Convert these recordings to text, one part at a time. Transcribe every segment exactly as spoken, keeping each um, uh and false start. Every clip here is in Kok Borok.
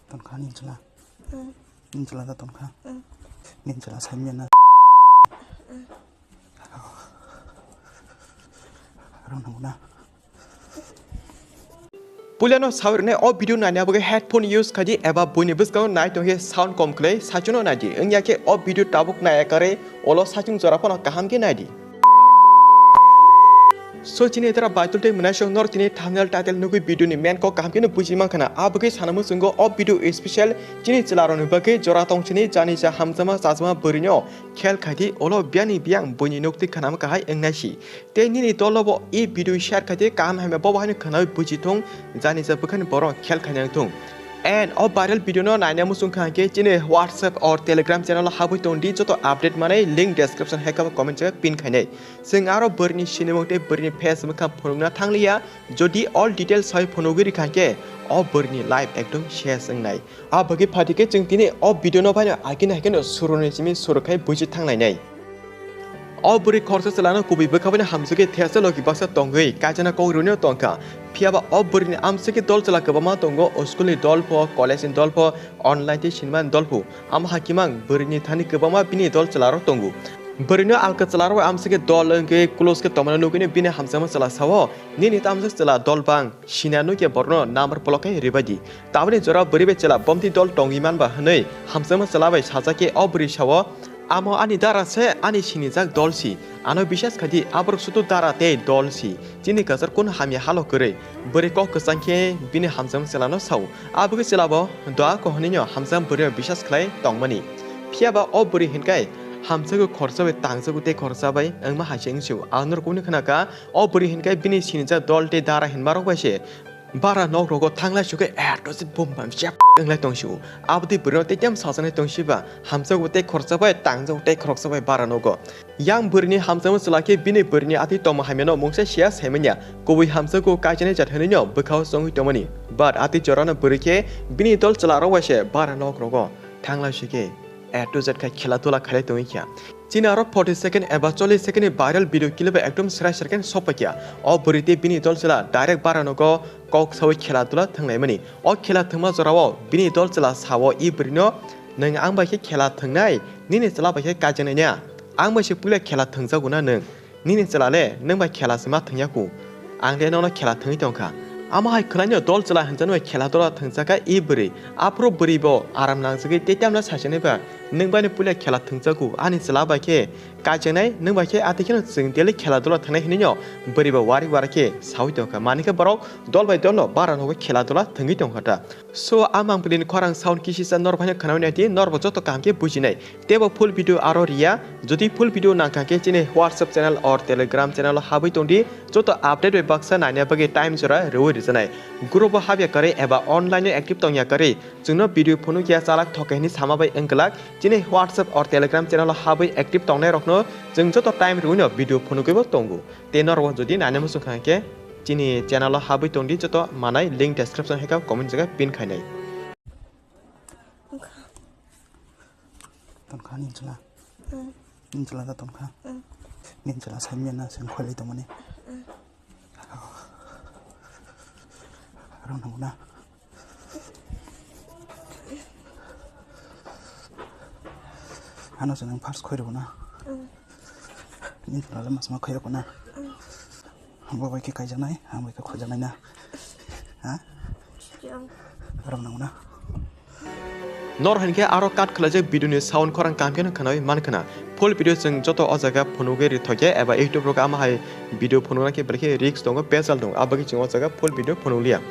Tongkha ni chwla. Ni chwla da tongkha. Ni chwla sai manya na. Rong nangna. Puilano sawi rwnai o video naina bagwi headphone use khaidi eba buini bwskango nai tongkhe sound kom khlai saichungno naidi. Wngya khe o video tabuk naiya karwi olo saichung jora phano kaham khe naidi. So chini tara baitul tei mwnaisong nor tini thumbnail title nugwi video ni main kok kaham khe no buji mankha na. Abagwi sana muchungo o video special chini chwla rokni bagwi jora tong chini jani cha hamjama chajama bwrwino khel khaidi olo biyani biyang buini nukti khanama kahai wngnaisi. Tei nini dolo bo e video share khaidi kaham hamya bo bahai no khwnawi buji thung jani cha bwkhani borok khel khainang thung. And o viral video no naina muchung kha hwnkhe chini WhatsApp or Telegram channel o habwi tongdi joto update manai link description hai khe comment jaga pin khainai. Chwng aro bwrwini sinimung tei bwrwini face mwkhang phunukna thangliya, jodi all details hai phunugwi rikha hwnkhe o bwrwini life ekdom ses wngnai. A bagwi phatikhe chwng tini o video no baino agini haikhe no suruni simi suru khai buji thanglainai. O bwrwi khoroksa chwlano kubui bwkha baino hamjagwi thesa logi baksa tongwi kaijana kok rwnio tongkha. Phiyaba o bwrwini amsiki dol chwla kwbangma tongo, o school ni dol pho, college ni dol pho, online tei sinimani dol pho. Amo hakimang bwrwini thani kwbangma bini dol chwlarok tongo. Bwrwino alka chwlarok amsiki dol wngwi close khe tongmani nugwino bini hamjakma chwla sao, "Nini tamjak chwla dol bang, sina nukya borokno number block khe rwbaidi." Taboni jora bwrwi bai chwla bomti dol tongwi manba hwnwi hamjakma chwla bai sajak khe o bwrwi sao, "Amo ani dara se, ani sinijak dol si. Ano bisas khaidi, aborok sudu dara tei dol si. Chini kwchar kun hamya halo kwrwi." Bwrwi kok kwchang khe bini hamjakma chwlano sao. Abagwi chwlabo doa ko hwnwino hamjakma bwrwino bisas khlai tongmani. Phiyaba o bwrwi hinkai hamjakgo khoroksa bai tangjakgo tei khoroksa bai wngma hai se wngsio. Ang norok kunu khna kha, o bwrwi hinkai bini sinijak dol tei dara hinmarok bai se bara nok rogo thanglai sukhe, eh, to se bum bam chep wnglai tongsio. Aboni bwrwino tei tei sajaknai tongsiba, hamjakgo tei khoroksa bai tangjakgo tei khoroksa bai bara nogo. Yang bwrwini hamjakma chwla khe bini bwrwini atwi tongma hamyano mungsa siya saimanya, kubui hamjakgo kaijaknai jat hwnwino bwkhao chongwi tongmani. But atwi jorano bwrwi khe bini dol chwlarok bai se bara nok rogo thanglai sukhe, A to Z khai khela dula khailai tongwi kha. Chini aro forty second eba chollish second ni viral video clip bai ekdom srai srai khe sokpai kha. O bwrwi tei bini dol chwla direct bara nogo kok sawi khela dula thwnglaimani. O khela thwngma jorao bini dol chwla sao, "I bwrwino, nwng ang bai khe khela thwngnai, nini chwla bai khe kaijaknai na? Ang bai se puila khela thwngjago na nwng? Nini chwla le nwng bai khela se ma thwngya kho. Ang le nono khela thwngwi tongkha." Amo hai khwlaino dol chwla hwnjaknai khela dula thwngjakha i bwrwi. Aphuru bwrwi bo aram nangjagwi tei tamno saijaknai ba, "Nwng bai no puila khela thwngjago, ani chwla bai khe kaijaknai, nwng bai khe atwi kheno chwng daily khela dula thwngnai," hwnwino bwrwi bo wari wari khe sawi tongkha. Mani khe borok dol bai dolno bara nogo khela dula thwngwi tongkha ta. So, a mangpili ni khorang sound kisisa norok haino khwnawi naidi, norok bo joto kaham khe bujinai. Tei bo full video aro riya, jodi full video nangkha khe chini WhatsApp channel or Telegram channel o habwi tongdi, joto update bai baksa naina bagwi time jora rwui rwjanai. Group o habya kwrwi eba online o active tongya kwrwi, chwngno video phunukya chalak thokhe hwnwi sama bai wngkwlak, chini WhatsApp or Telegram channel o habwi active tongnai rokno chwng joto time rwino video phunugwi bo tongo. Tei norok jodi naina muchung kha khe chini channel o habwi tongdi, joto manai link description hai khe comment jaga pin khainai. Tongkha ni chwla. Ni chwla da tongkha. Ni chwla sai manya na sen khwlai tongmani. Rong nangna. Ano se nang first khoi rwna. Ni chwla le mas ma khoi rwna. Ang bo bai khe kaijaknai, ang bai khe khojaknai na. Ha? Rong nangna. Nor hinkhe aro cut khlaijak video ni sound khorang kaham kheno khwnawi mankha na. Full video chwng joto o jaga phunugwi rithokya eba YouTube rogo ama hai video phunukna khe belai khe risk tongo, pejal tongo, abagwi chwng o jaga full video phunukliya.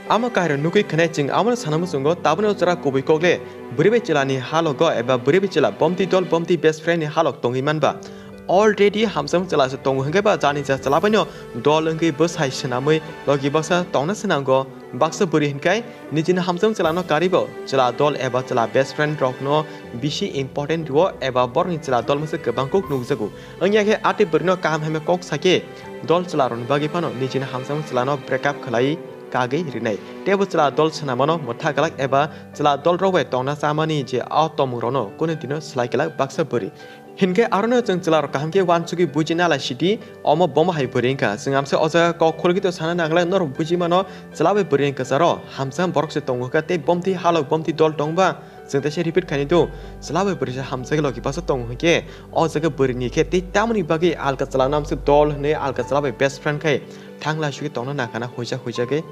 Amo kahirok nugwi khwnai chwng amo sana muchungo tabukni o jora kubui kok le bwrwi bai chwla ni halogo eba bwrwi bai chwla bomti dol bomti best friend ni halok tongwi manba. Already hamjakma chwla se tongo hinkhe ba jani cha chwla baino dol wngwi bwsai swnamwi logi baksa tongna swnango. Baksa bwrwi hinkai nijini hamjakma chwlano karibo chwla dol eba chwla best friend rokno bisi important rwo eba borokni chwla dol masa kwbang kok nukjago. Wngya khe atwi bwrwino kaham hamya kok sakhe dol chwla rokni bagwi phano nijini hamjakma chwlano break up khlai kagwi rinai. Teibo chwla dol swnamano mwtha glak eba chwla dol rok bai tongna chamani je o tomung rokno kunu dino slai glak baksa bwrwi. Hinkhe arono chwng chwlarok kaham khe uansugwi buji nalai sidi, omo bomo hai bwrwi wngkha. Chwng amsa o jaga kok khulgwi to sana nanglai, norok buji mano chwla bai bwrwini kwcharo hamjakma borok se tongo kha tei bomti halok bomti dol tongba. Chwng teisa repeat khaini do, chwla bai bwrwi se hamjagwi logi basa tongo hinkhe o jaga bwrwini khe tei tamoni bagwi alka chwla no amsa dol hwnwi alka chwla bai best friend khai thangla sugwi tongna nangkhana huijak huijagwi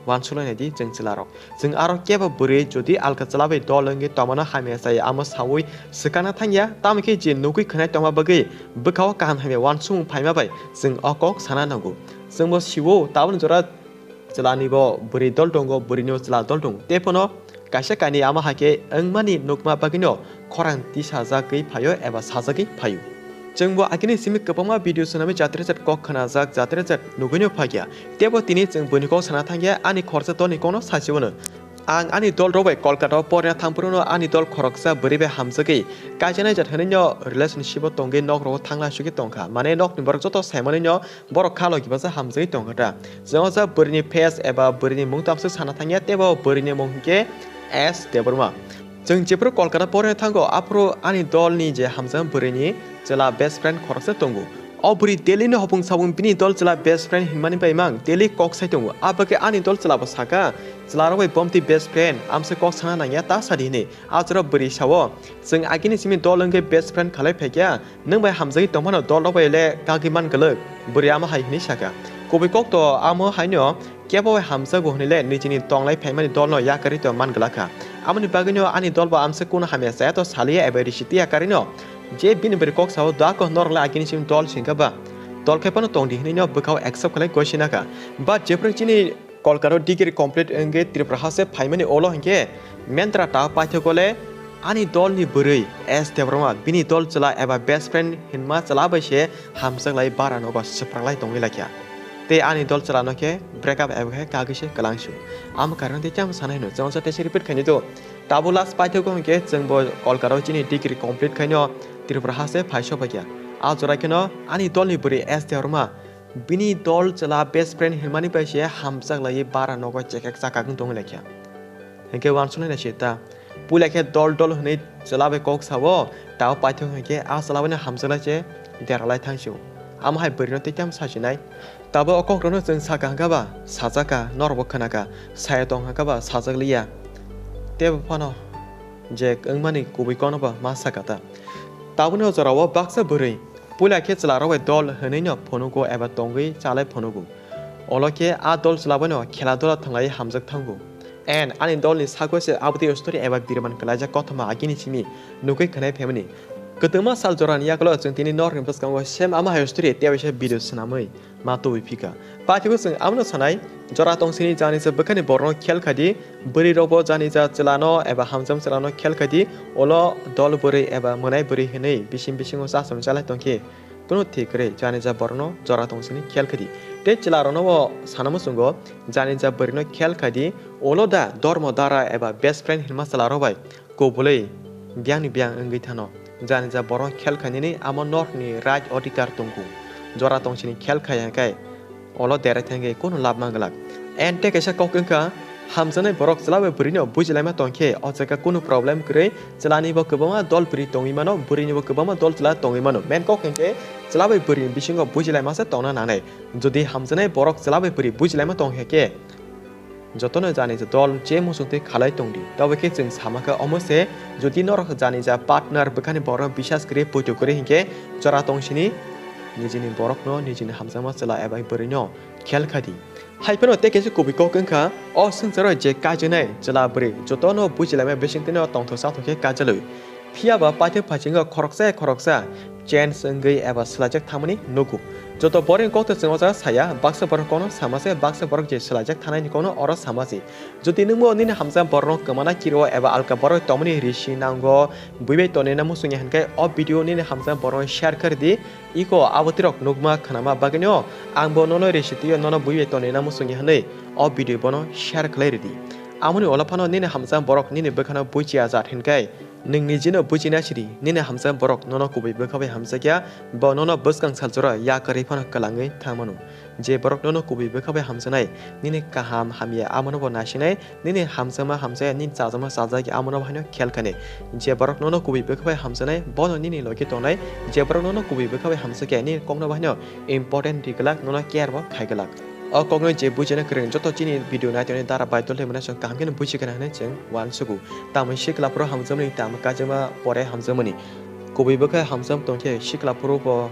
uansuknai di chwng chwlarok. Chwng aro kebo bwrwi jodi alka chwla bai dol wngwi tongmano hamya chaya amo saui swkangna thangya, tamo khe je nugwi khwnai tongma bagwi bwkhao kaham hamya uansukmung phaima bai chwng o kok sana nango. Chwngbo siwo tabukni jora chwlani bo bwrwi dol tongo, bwrwini bo chwla dol tongo. Tei phano kaisa kainwi amo hai khe wngmani nukma bagwino khorang tisajagwi phaio eba sajagwi phaio. Chwngbo agini simi kwbangma video swnamwi jat rejat kok khwnajak, jat rejat nugwino phakya. Teibo tini chwng buini kok sana thangya, ani khoroksa dolni kokno sachibwno. Ang ani dol rok bai Kolkata o porina thangphuru no ani dol khoroksa bwrwi bai hamjagwi kaijaknai jat hwnwi no relationship o tongwi nok rogo thangna sugwi tongkha. Mane nokni borok joto saimani no borok kha logi basa hamjagwi tongkha ta. Chwng o jak bwrwini face eba bwrwini mung tamswk sana thangya, teibo bwrwini mung hinkhe S Debbarma. Chwng jephuru Kolkata porina thango, aphuru ani dolni je hamjakma bwrwini chwla best friend khoroksa tongo. O bwrwi Delhi ni hopung sabung bini dol chwla best friend hinmani bai mang Delhi kok sai tongo. Abagwi ani dol chwla bo saka, chwla rok bai bomti best friend, amsa kok sana nangya ta sadi hinwi. A jora bwrwi sao, chwng agini simi dol wngwi best friend khalai phaikya, nwng bai hamjagwi tongphano dol rok bai le kagwi man gwlwk, bwrwi amo hai hinwi saka. Kubui kok to amo haino kebo bai hamjago hwnwi le nijini tonglai phaimani dolno yakarwi to man glak kha. Amoni bagwino ani dol bo amsa kuno hamya chaya to saliya eba risi tiya karino. Je bini bwrwi kok sao, "Dako norok le agini simi dol singkha ba? Dol khai phano tongdi," hwnwi no bwkhao accept khlai gosina kha. But jephru chini Kolkata o degree complete wngwi Tripura ha se phaimani ulo hinkhe mentra ta paithago le ani dolni bwrwi S Debbarma bini dol chwla eba best friend hinma chwla bai se hamjaklai bara nogo swpranglai tongwi laikha. Tei ani dol chwla no khe break up eba khe kagwi se kwlangsu. Amo karon tei tamo sanai hino chwngsa tei se repeat khaini do. Tabuk last paithago hinkhe chwngbo Kolkata o chini degree complete khaino Tripura ha se phai sophaikha. A jora kheno ani dolni bwrwi S Debbarma bini dol chwla best friend hinmani bai se hamjak laiwi bara nogo chekek chakak wng tongwi laikha. Hinkhe uansuknai naisita. Puila khe dol dol hwnwi chwla bai kok sao, tao paithak hinkhe a chwla baino hamjak lai se deralai thangsio. Amo hai bwrwino tei tamo sasinai. Tabo o kokrokno chwng saka hwnkha ba sajak kha, norokbo khna kha, saya tong hwnkha ba sajak liya. Teibo phano je wngmani kubui kokno ba ma saka ta. Tabukni o jorao baksa bwrwi puila khe chwlarok bai dol hwnwi no phunugo eba tongwi chalai phunugo. Olo khe a dol chwla baino khela dola thwnglaiwi hamjak thango. And ani dolni sago se aboni story eba birman kwlaijak kothoma agini simi nugwi khwnai phaimani. Kwtwma sal jorani yagulo chwng tini norokni bwskango same ama hai story tei waisa video swnamwi ma tubui phika. Paithago chwng abono sanai, jora tongsini janija bwkhani borokno khel khaidi, bwrwi rokbo janija chwlano eba hamjam chwlano khel khaidi, olo dol bwrwi eba mwnai bwrwi hinwi bising bisingo chasong chalai tongkhe. Kunu thik kwrwi janija borokno jora tongsini khel khaidi. Tei chwlarokno bo sana muchungo janija bwrwino khel khaidi, olo da dormo dara eba best friend hinma chwlarok bai kubulwi biyangni biyang wngwi thano. Janija borok khel khainani amo norokni right odhikar tongo. Jora tongsini khel khai hwnkhe olo derai thangwi kunu lab ma glak. And tei kaisa kok wngkha, hamjaknai borok chwla bai bwrwino bujilaima tongkhe o jaga kunu problem kwrwi, chwlani bo kwbangma dol bwrwi tongwi mano, bwrwini bo kwbangma dol chwla tongwi mano. Main kok hwnkhe chwla bai bwrwini bisingo bujilaima se tongna nangnai. Jodi hamjaknai borok chwla bai bwrwi bujilaima tongkhe khe, jotono janija dol je muchungtwi khalai tongdi. Tabo khe chwng sama khe omo se, jodi norok janija partner bwkhani borok bisas kwrwi poito kwrwi hinkhe jora tongsini nijini borokno, nijini hamjakma chwla eba bwrwino khel khaidi. Hai phano tei kaisa kubui kok wngkha, o swngcharo je kaijaknai chwla bwrwi jotono bujilaima bisingtwino tongthok chathok khe kaijalwi. Phiya ba paithak phaichingo khoroksa khoroksa change wngwi eba swlaijak thangmani nugo. Joto borokni kokto chwng o jaga saya, baksa borok kokno sama se, baksa borok je swlaijak thangnani kokno oro sama se. Jodi nwngbo nini hamjakma borokno kwmana kiro eba alka borok tongmani risi nango, bui bai tonina muchungya hwnkhe o video nini hamjakma borokno share khe rwdi. Iko abo tirok nukma khnama bagwino angbo nono risi twiyo nono bui bai tonina muchungya hwnwi o video bono share khlai rwdi. Amoni ulo phano nini hamjakma borok nini bwkhano buichi ajat hwnkhe, nwng nijino buchina sidi, nini hamjakma borok nono kubui bwkha bai hamjakya, bo nono bwskang saljora yakarwi phano kwlangwi thangmano. Je borok nono kubui bwkha bai hamjaknai, nini kaham hamya amono bo naisinai, nini hamjakma hamjakya, nini chajakma chajakya amono bo haino khel khainai. Je borok nono kubui bwkha bai hamjaknai, bono nini logi tongnai. Je borok nono kubui bwkha bai hamjakya, nini kokno bo haino important ri glak, nono care bo khai glak. O kokno je bujina kwrwng joto chini video nai tongnai dara bai dol tei mwnai chwng kaham kheno buji gana hinwi chwng uansugo. Tamoni sikla phuru hamjakmani, tamo kaijakma pore hamjakmani. Kubui bwkha hamjak tongkhe sikla phuru bo,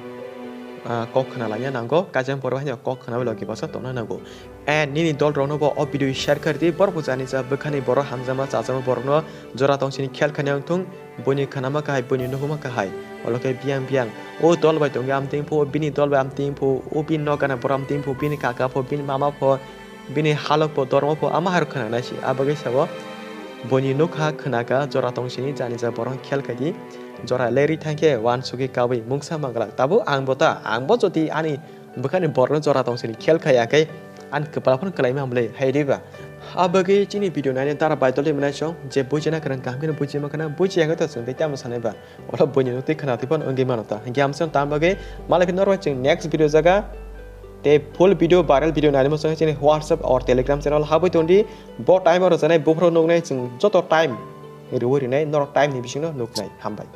ah, kok khna lanya nango, kaijakma pore haino kok khna bai logi basa tongna nango. And nini dol rokno bo o video share khardi, borok bo jani ja bwkhani borok hamjakma chajakma borokno jora tongsini khel khaina wngthung. Buini khanama kahai, buini nukuma kahai. Olo khe biyang biyang. O dol bai tongwi amtwing pho, bini dol bai amtwing pho, o bini nok gana borok amtwing pho, bini kaka pho, bini mama pho, bini halok pho, dormo pho, ama hai rok khwnanai se. A bagwi sabo buini nukha khwnaka jora tongsini jani ja borok khel khaidi. Jora lerwi thangkhe uansugwi kabwi mungsa manglak. Tabuk ang bo ta, ang bo jodi ani bwkhani borokno jora tongsini khel khai ya khe ani kwpal phano kwlaima hamle hai riba. A bagwi chini video naina dara bai dol tei mwnai song je bujina kwrwng kaham kheno buji mankha na, buji ya khe to chwng tei tamo sanai ba. Olo buini nuk tei khwna tei phano wngwi mano ta. Hinkhe amsong tam bagwi malai phino norok chwng next video jaga tei full video, viral video nainwi muchung chini WhatsApp or Telegram channel habwi tongdi. Bo time o rwjanai buphuru nuknai chwng joto time rwui rinai norok time ni bisingno nuknai. Hambai.